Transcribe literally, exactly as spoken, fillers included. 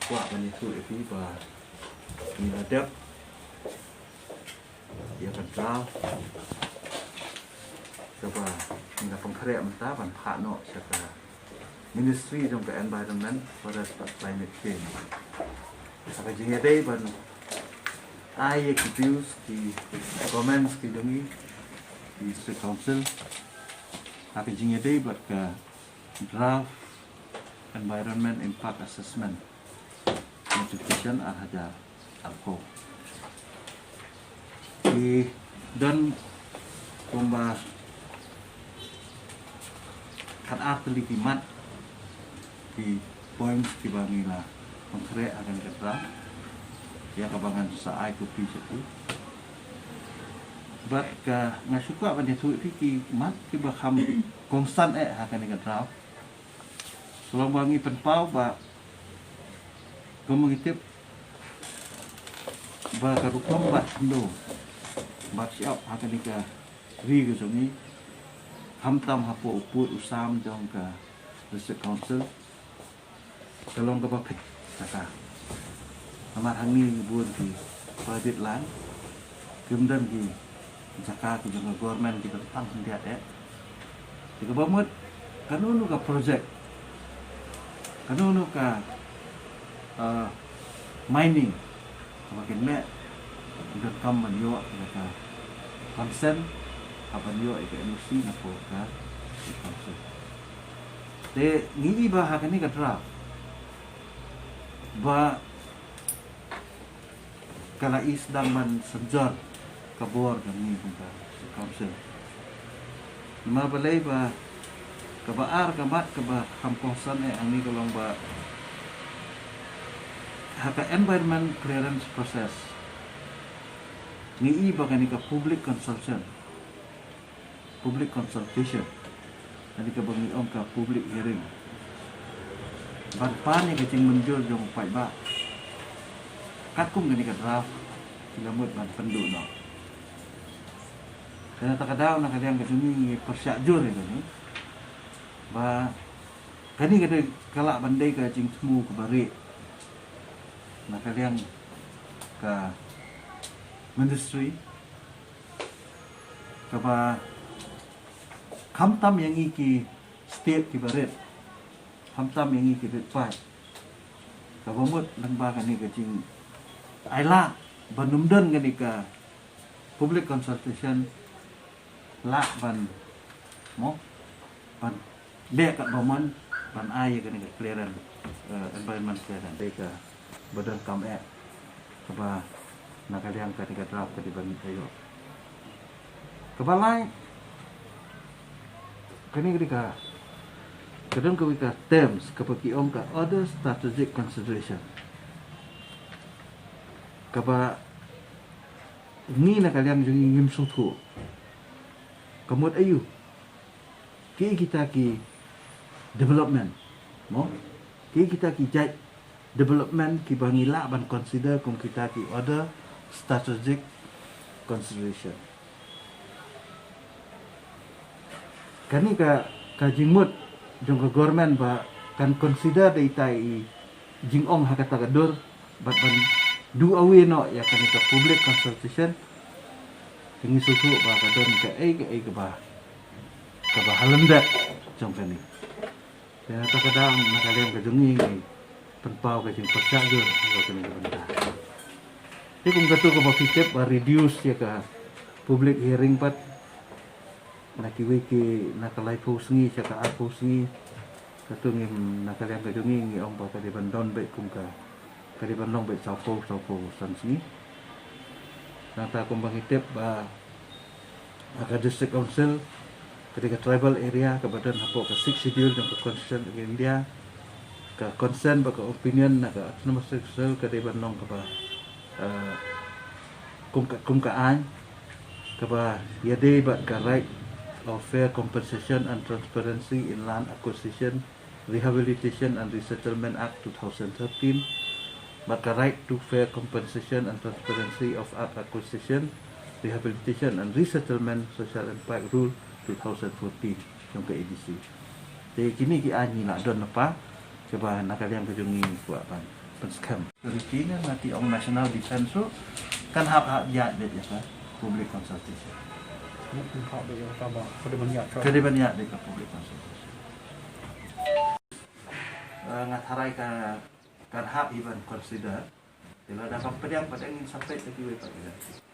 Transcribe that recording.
Kwah ban ïathuh ïa phi ba ngi la dep ïa ka draft kaba ngi la pynkhreh mynta ban phah noh sha ka Ministry jong ka Environment, Forest bad Climate Change. Sa ka jingïadei ban ai ïa ki views, ki comments ki jong ngi, ki District Council, ha ka jingïadei bad ka draft Environment Impact Assessment notification ar hajar arphew. Ki don kumba khat ar tylli ki mat, ki points kiba ngi la pynkhreh ha kane ka draft, ïa kaba ngan sa ai copy sha phi. Bad ka nga shu kwah ban ïathuh ïa phi ki mat kiba kham kongsan eh ha kane ka draft. Ka long ba ngi pynpaw ba kumba ngi tip ba ka rukom bat khyndew bat shyiap ha kane ka ri ka jong ngi, khamtam hapoh u pud u sam jong ka District Council, ka long kaba phet sha ka. Namar hangne bun ki private land, kim don ki jaka ki jong ka government ki don tang khyndiat eh. Te kaba mut kano kano ka project, kano kano ka, ah, mining kaba kin leh, ki donkam ban ïoh ïa ka consent, ha ban ïoh ïa ka N O C na pdeng ka council. Te ngi i ba ha kane ka draft ba ka la i sdang ban synjor ka bor ka ngi kum ka council. Namar balei ba kaba ar ka mat kaba kham kongsan eh hangne ka long ba ha ka environment clearance process ngi i ba kane ka public consultation, public consultation, kane kaba ngi ong ka public hearing, ban pan ïa ka jingmynjur jong u paidbah. Katkum kane ka draft ki la mut ban pynduh noh. Te na kata ka daw na ka liang ka jong ngi ngi pyrshah jur ïa kane ba kane ka dei ka lah ban dei ka jingthmu kaba rieh na ka liang ka ministry, kaba khamtam ïa ngi ki state kiba rit, khamtam ïa ngi ki rit paid, kaba mut lyngba kane ka jingailad ban ym don kane ka public consultation, lah ban, mo, ban leh katba mon ban ai ïa kane ka clearance, eh, environment clearance. Dei kaba donkam eh kaba na ka liang kane ka draft ka dei ban ïoh. Kaba lai, kane ka dei ka, ka don kawei ka terms kaba ki ong ka other strategic consideration, kaba ngi na ka liang jong ngi ngim sngewthuh ka mut aïu. Ki kita ki development, mo? Ki kita ki jait development kiba ngi lah ban consider kum kita ki other strategic consideration. Kane ka, ka jingmut jong ka government ba kan consider da ita i jingong ha kata ka dur bad ban do away noh ïa kane ka public consultation. Te ngi sngewthuh ba ka don kaei kaei kaba, kaba ha lyndet jong kane. Te na kata ka daw na ka liang ka jong ngi ngi pynpaw ka jingpyrshah jur ha kane ka bynta. Te kum kato kaba phi tip ba reduce ïa ka public hearing pat na kiwei ki, na ka laiphew sngi sha ka arphew sngi. Kato ngi na ka liang ka jong ngi ngi ong ba ka dei ban don beit kum ka, ka dei ban long beit sawphew, sawphew san sngi. Nangta kumba ngi tip ba ha ka District Council ka dei ka tribal area kaba don hapoh ka Sixth Schedule jong ka Constitution of India. Ka consent bad ka opinion na ka Autonomous District Council ka dei ban long kaba, eh, kum ka, kum ka aiñ, kaba ïadei bad ka right of fair compensation and transparency in Land Acquisition, Rehabilitation and Resettlement Act two thousand thirteen, bad ka Right to Fair Compensation and Transparency of Land Acquisition, Rehabilitation and Resettlement Social Impact Rule two thousand fourteen jong ka A D C. Te kine ki aiñ ngi la don lypa, kaba na ka liang ka jong ngi ngi kwah ban Pynskhem. Ka retainer na ki ong National Defense ruh kan hap hap ïaid beit ïa ka public consultation. Ka dei ban ïaid ka public consultation. Eh, nga tharai ka kan hap hi ban consider. Te lada kam pdiang pat ngin sa peit ïa kiwei pat ki.